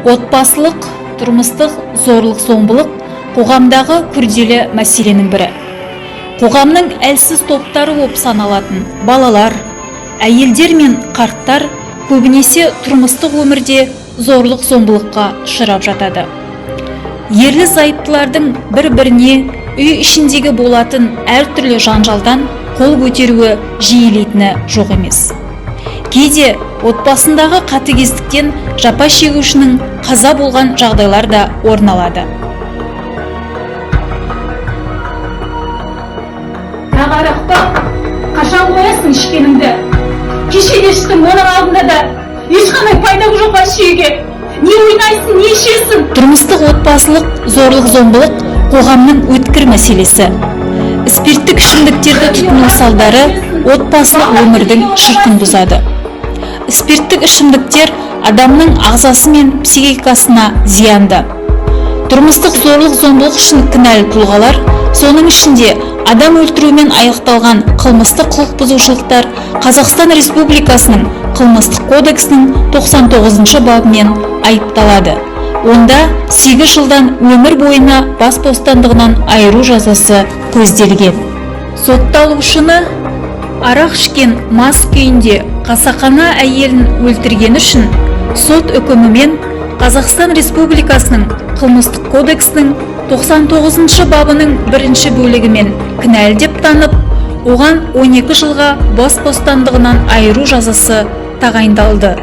Отбасылық, тұрмыстық зорлық-зомбылық қоғамдағы күрделі мәселенің бірі. Қоғамның әлсіз топтары болып саналатын балалар, әйелдер мен қарттар көбінесе тұрмыстық өмірде зорлық-зомбылыққа ұшырап жатады. Ерлі зайыптылардың бір-біріне үй ішіндегі болатын әртүрлі жанжалдан қол көтеруі жиілейтіні жоқ емес. Кейде отбасындағы қатыгездіктен жапа шегушінің қаза болған жағдайлар да орын алады. Тағы арақ па? Қашан қоясың ішкеніңді? Кеше де іштің, оның алдында да. Ешқандай пайдаң жоқ ас жүйеге. Не ойнайсың, не ішесің? Тұрмыстық отбасылық зорлық-зомбылық қоғамның өткір мәселесі. Спирттік ішімдіктерді тұтыну салдары отбасылық өмірдің шырқын бұзады. Спирттік ішімдіктер адамның ағзасы мен психикасына зиянды. Тұрмыстық зорлық-зомбылық үшін кінәлі тұлғалар, соның ішінде адам өлтірумен аяқталған қылмыстық құқық бұзушылықтар Қазақстан Республикасының Қылмыстық кодексінің 99 бабымен айыпталады. Онда 8 жылдан өмір бойына бас бостандығынан айыру жазасы көзделген. Сотталушыны арақ ішкен мас күйінде қасақана әйелін өлтіргені үшін сот үкімімен Қазақстан Республикасының Қылмыстық кодексінің 99 бабының бірінші бөлігімен кінәлі деп танып, оған 12 жылға бас бостандығынан айыру жазасы тағайындалды.